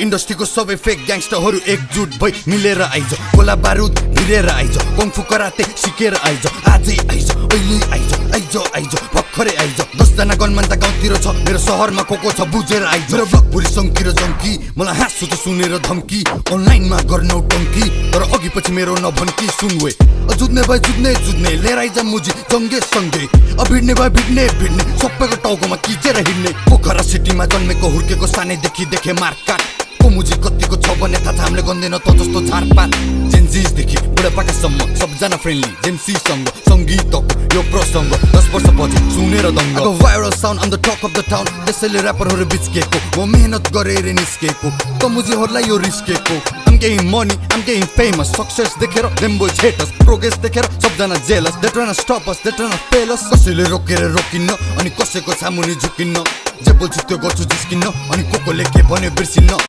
इन्डस्ट्रीको सबै फेक ग्याङ्स्टरहरू एकजुट भई मिलेर आइज गोला बारुद भिरेर आइज कङ्फु कराते सिकेर आइज आजै आइज अहिले आइज भर्खरै आइज 10 जना गनमान त गाउँतिर छ मेरो शहरमा को छ बुझेर आइज मेरो ब्लग भुरी सङ्किर जङ्की मलाई हाँसु त सुनेर धम्की अनलाइनमा गर्नौ टङ्की तर अघि पछि मेरो नभन्की सुनवे जुझ्ने भए जुझ्ने लिएर आइज मुजी जङ्गे सँगै भिड्ने भए भिड्ने सबैको टाउकोमा किचेर हिँड्ने पोखरा सिटीमा जन्मेको हुर्केको सानैदेखि देखे मारकाट को मुजी कतिको छ भन्ने थाहा छ हामीले गन्दैन त जस्तो झारपात जेन्जिसदेखि बुढापाकासम्म सबजना फ्रेन्डली जेन्सीसँग सङ्गीतको यो प्रसङ्ग 10 वर्ष पछि सुनेर दङ्ग viral sound on the talk of the town त्यसैले ऱ्यापरहरू बिच्केको म मेहनत गरेर निस्केको त मुजीहरूलाई यो रिस्केको I'm getting money, I'm getting famous Success देखेर them boys hate us Progress देखेर सबजना jealous They tryna stop us, they tryna fail us कसैले रोकेर रोकिन्न अनि कसैको सामुनि झुकिन्न जे बोल्छु त्यो गर्छु जिस्किन्न अनि कोले के भन्यो बिर्सिन्न